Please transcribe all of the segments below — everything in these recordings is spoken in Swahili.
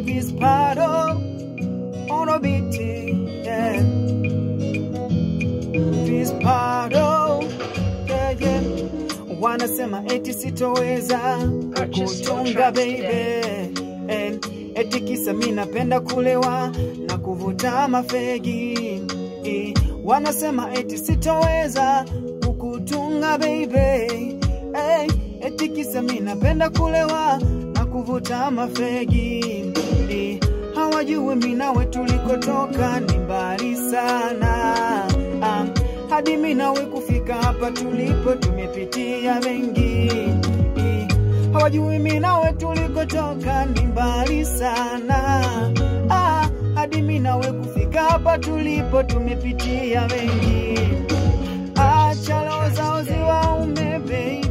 Peace Pado on a beat, yeah. Peace Pado, yeah, yeah. Wanasema eti sitoweza Purchase your kutunga tracks baby today. Eti kisa mi napenda kulewa na kuvuta mafegi. Wanasema eti sitoweza kukutunga baby. Eti kisa mi napenda kulewa na kuvuta mafegi. Hawajui mi nawe tulikotoka ni mbali sana. Hadi mi nawe kufika hapa tulipo tumepitia mengi. Hawajui mi nawe tulikotoka ni mbali sana. Hadi mi nawe kufika hapa tulipo tumepitia mengi. Acha roho zao ziwaume baby,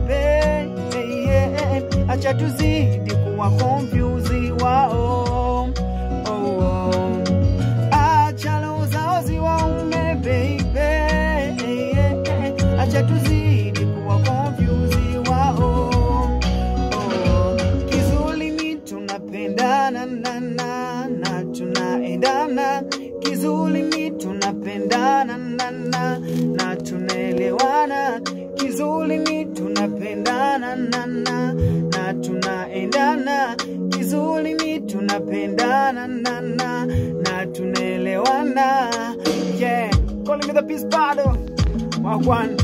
yeah. Acha tuzidi kuwa confuse wao. Oh, oh. Acha roho zao ziwaume baby, yeah. Acha tuzidi kuwa confuse wao. Oh. Kizuri mi tunapendana na na na tunaendana. Kizuri mi tunapendana na na na tunaelewana. Kizuri mi tunapendana na na na tunaendana. Kizuri mi tunapendana na na na tunaelewana. Yeah, calling me the Peace Pado. Wagwan.